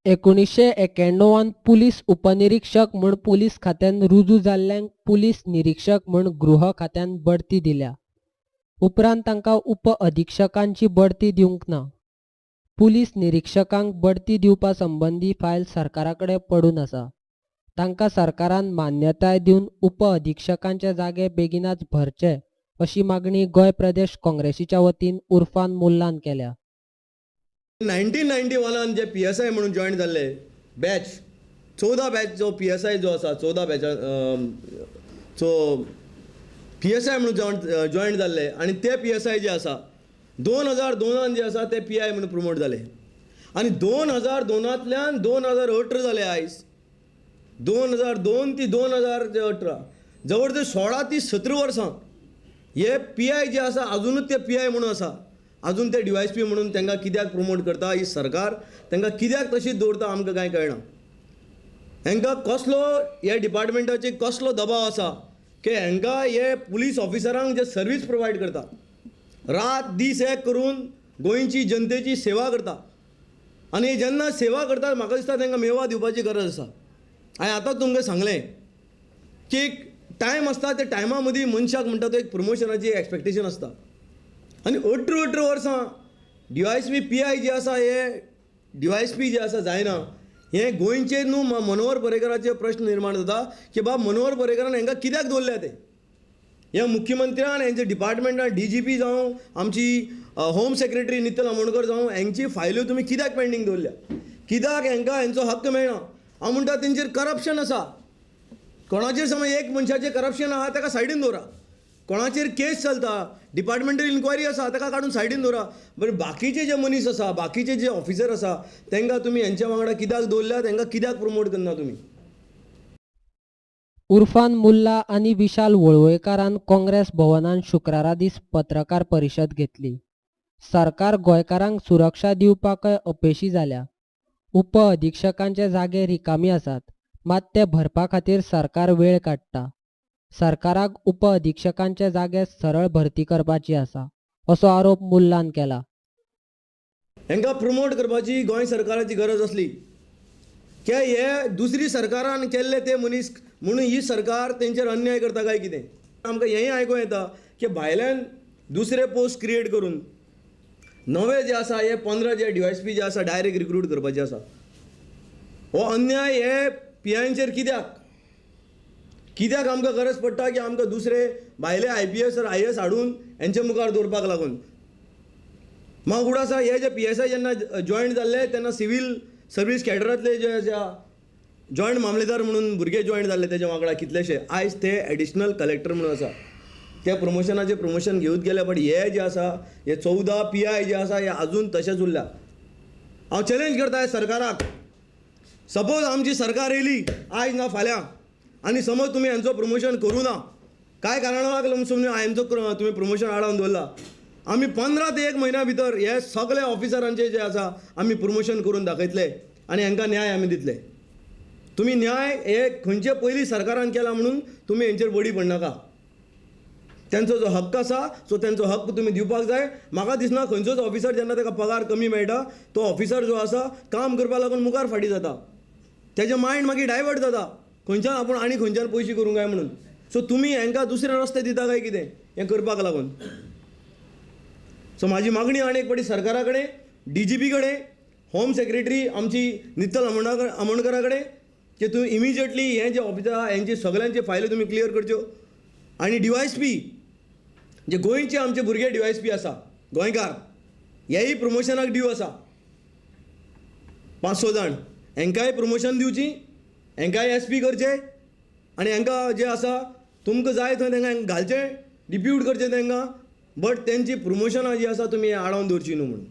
1991 police उपनिरीक्षक म्हूण police खात्यान रुजू जाल्ल्यांक पुलीस निरीक्षक म्हूण गृह खात्यान बढती दिल्या. उपरांत तांकां उपअधिक्षकांची बढती दिवंक ना. पुलीस निरीक्षकांक बढती दिवपा संबंदी फायल सरकारा कडेन पडून आसा. तांकां सरकारान मान्यताय दिवन उपअधिक्षकांचे जागे बेगिनाच भरचे अशी मागणी गोंय प्रदेश काँग्रेसीच्या वतीन उर्फान मुल्लान केल्या. 1991 जे PSI म्हणून जॉयन जाल्ले बॅच 14 बॅच जो PSI जो आसा 14 बॅचा सो PSI म्हणून जॉयन जाल्ले आनी ते PSI जे आसा 2002 जे आसा ते PI म्हणून प्रमोट जाले आनी 2002 2018 जाले. आयज 2002 ती 2018 जवळ जवळ 16 ती 17 वर्सां हे PI जे आसा अजुनूच ते PI म्हणून आसा. अजून ते DYSP म्हणून तांकां कित्याक प्रमोट करता ही सरकार, तांकां कित्याक तशीच दवरता आमकां कांय कळना. हांकां कसलो ह्या डिपार्टमेंटाचेर कसलो दबाव आसा की हांकां हे पुलीस ऑफिसरांक जे सर्वीस प्रोवायड करता, रात दीस एक करून गोंयची जनतेची सेवा करता आनी जेन्ना सेवा करता म्हाका दिसता तांकां मेवा दिवपाची गरज आसा. हांवें आतां तुमकां सांगलें की एक टायम आसता, त्या टायमा मदीं मनशाक म्हणटा तो एक प्रमोशनाची एक्सपेक्टेशन आसता आनी 18 वर्सां DYSP PI जे आसा हे DYSP जे आसा जायना. हें गोंयचेर न्हू मनोहर पर्रीकराचेर प्रश्न निर्माण जाता की बाब मनोहर पर्रीकरान हांकां कित्याक दवरल्या ते ह्या मुख्यमंत्र्यान हेंच्या डिपार्टमेंटान DGP जावं आमची होम सेक्रेटरी नितल आमोणकर जावं हेंची फायल्यो तुमी कित्याक पेंडींग दवरल्या, कित्याक हांकां हेंचो हक्क मेळना. हांव म्हणटा तेंचेर करप्शन आसा, कोणाचेर समज एक मनशाचेर करप्शन आहा ताका सायडीन दवरा, कोणाचेर केस चलता डिपार्टमेंटल इन्क्वायरी आसा ताका काडून सायडीन दवरा, बरें बाकीचे जे मनीस आसा बाकीचे जे ऑफिसर आसा तांकां तुमी हेंच्या वांगडा कित्याक दवरल्या, तांकां कित्याक प्रमोट करना तुमी. उर्फान मुल्ला आनी विशाल वळवयकारान काँग्रेस भवनान शुक्रारा दीस पत्रकार परिशद घेतली. सरकार गोंयकारांक सुरक्षा दिवपाकय अपेशी जाल्या. उपअधिक्षकांचे जागे रिकामी आसात, मात ते भरपा खातीर सरकार वेळ काडटा. सरकाराक उपअधिक्षकांचे जागे सरळ भरती करपाची आसा असो आरोप मुल्लान केला. हांकां प्रमोट करपाची गोंय सरकाराची गरज आसली की हे दुसरी सरकारान केल्ले ते मनीस म्हणून ही सरकार तेंचेर अन्याय करता काय कितें. आमकां हेंय आयकूंक येता की भायल्यान दुसरे पोस्ट क्रिएट करून नवे जे आसा हे 15 जे DYSP जे आसा डायरेक्ट रिक्रूट करपाचे आसा. हो अन्याय हे PIंचेर कित्याक कित्याक आमकां गरज पडटा की आमकां दुसरे भायले IPS or IAS हाडून हेंचे मुखार दवरपाक लागून. म्हाका उगडास आसा हे जे PSI जेन्ना जॉयन जाल्ले तेन्ना सिवील सर्वीस कॅडरांतले जे आसा जॉयंट मामलेदार म्हणून भुरगे जॉयन जाल्ले तेज्या वांगडा कितलेशे आयज ते एडिशनल कलेक्टर म्हणून आसा. ते प्रमोशनाचे प्रमोशन घेवत गेले, बट हे जे आसा हे 14 PI जे आसा हे अजून तशेंच उरल्या. हांव चॅलेंज करता सरकाराक, सपोज आमची सरकार येयली आयज ना फाल्यां आनी समज तुमी हेंचो प्रमोशन करूं ना काय कारणाक लागून समज हेंचो तुमी प्रमोशन आडावन दवरला, आमी 15 ते 1 म्हयन्या भितर हे सगळे ऑफिसरांचे जे आसा आमी प्रमोशन करून दाखयतले आनी हांकां न्याय आमी दितले. तुमी न्याय हे खंयचे पयलीं सरकारान केला म्हणून तुमी हेंचेर बडी पडनाका. तेंचो जो हक्क आसा सो तेंचो हक्क तुमी दिवपाक जाय. म्हाका दिसना खंयचोच ऑफिसर जेन्ना ताका पगार कमी मेळटा तो ऑफिसर जो आसा काम करपाक लागून मुखार फाटीं जाता, तेजें मायंड मागीर डायवर्ट जाता खंयच्यान आपूण आनी खंयच्यान पयशे करूंक काय म्हणून. सो तुमी हांकां दुसरे रस्ते दिता काय कितें हें करपाक लागून. सो म्हाजी मागणी आनी एक फावटी सरकारा कडेन, DGP कडेन, होम सेक्रेटरी आमची नितल आमोणकरा कडेन की तुमी इमिजिएटली हे जे ऑफिसर आहा हेंची सगळ्यांची फायली तुमी क्लियर करच्यो आनी DYSP जे गोंयचे आमचे भुरगे DYSP आसा गोंयकार हेय प्रमोशनाक ड्यू आसा 5-6 जाण, हांकांय प्रमोशन दिवची, हांकांय SP करचे आनी हांकां जे आसा तुमकां जाय थंय तांकां घालचें, डिप्यूट करचें तांकां, बट तेंची प्रमोशनां जी आसा तुमी आडावन दवरची न्हू म्हणून.